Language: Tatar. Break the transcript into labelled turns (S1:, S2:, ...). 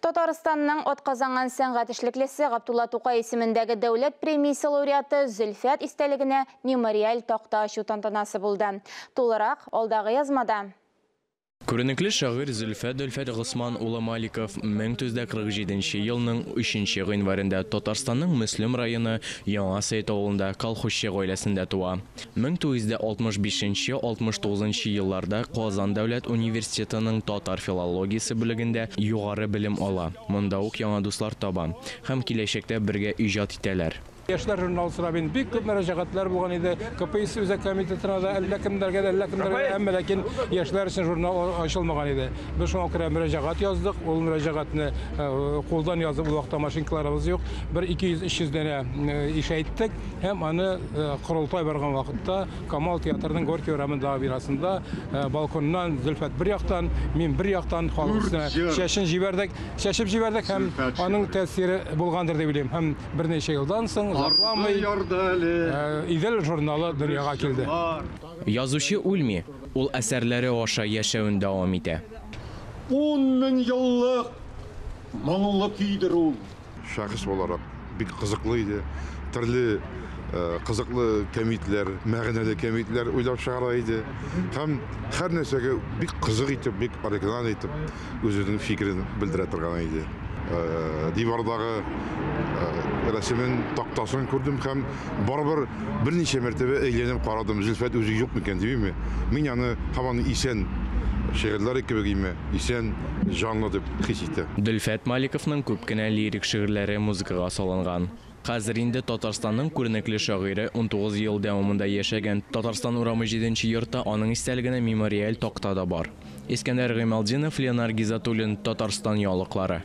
S1: Татарстанның атказанган сәнгать эшлеклесе, Габдулла Тукай исемендәге дәүләт премиясе лауреаты Зөлфәт истәлегенә мемориаль такта ачу тантанасы булды. Тулырак алдагы язмада.
S2: Күренекле шагыйрь Зөлфәт Дөлфәт Госман улы Маликов 1947 елның 3 гыйнварында Татарстанның Мөслим районы Яңа Сәет авылында колхозчы гаиләсендә туа. 1965-69 елларда Казан дәүләт университетының татар филологиясе бүлегендә югары белем ала. Монда ук яңа дуслар таба һәм киләчәктә бергә иҗат итәләр.
S3: Яшьләр журналы сорап инде бик күп мөрәҗәгатьләр булган иде. КПСС үзәк комитетына да, әллә кемнәргә дә, әллә кемнәргә дә, әмма ләкин яшьләр өчен журнал ачылмаган иде. Без шуңа күрә мөрәҗәгать яздык. Ул мөрәҗәгатьне кулдан язып, ул вакытта машинкаларыбыз юк. Бер 200-300 данә ишәйттек һәм аны корылтай барган вакытта Камал театрының Горький урамындагы бинасында балконнан Зөлфәт бер яктан, мин бер яктан халык өстенә чәчен җибәрдек, чәчеп җибәрдек һәм аның тәэсире булгандыр дип уйлыйм. Һәм берничә елдан соң, озакламый, Идел журналы дөньяга килде.
S2: Язучы үлми, ул әсәрләре аша яшәвен дәвам итә.
S4: 10 мең еллык моңлы көйдер ул.
S5: Шәхес буларак бик кызыклы иде. Төрле кызыклы кәмитләр, мәгънәле кәмитләр уйлап чыгара иде. Һәм һәр нәрсәгә бик кызык итеп, бик оригиналь итеп үзенең фикерен белдерә торган иде. Дивардагы рәсемен, тактасын күрдем һәм барыбер берничә мәртәбә әйләнеп карадым, Зөлфәт үзе юк микән димме. Мин аны һаман исән, шигырьләре кебек име, исән, җанлы дип хис итәм.
S2: Дөлфәт Маликовның күп кенә лирик шигырьләре музыкага салынган. Хәзер инде Татарстанның күренекле шагыйре 19 ел дәвамында яшәгән Татарстан урамы 7 нче йортта аның истәлегенә мемориаль такта да бар. Искәндәр Гыймалтдинов, Ленар Гизатуллин, Татарстан яңалыклары.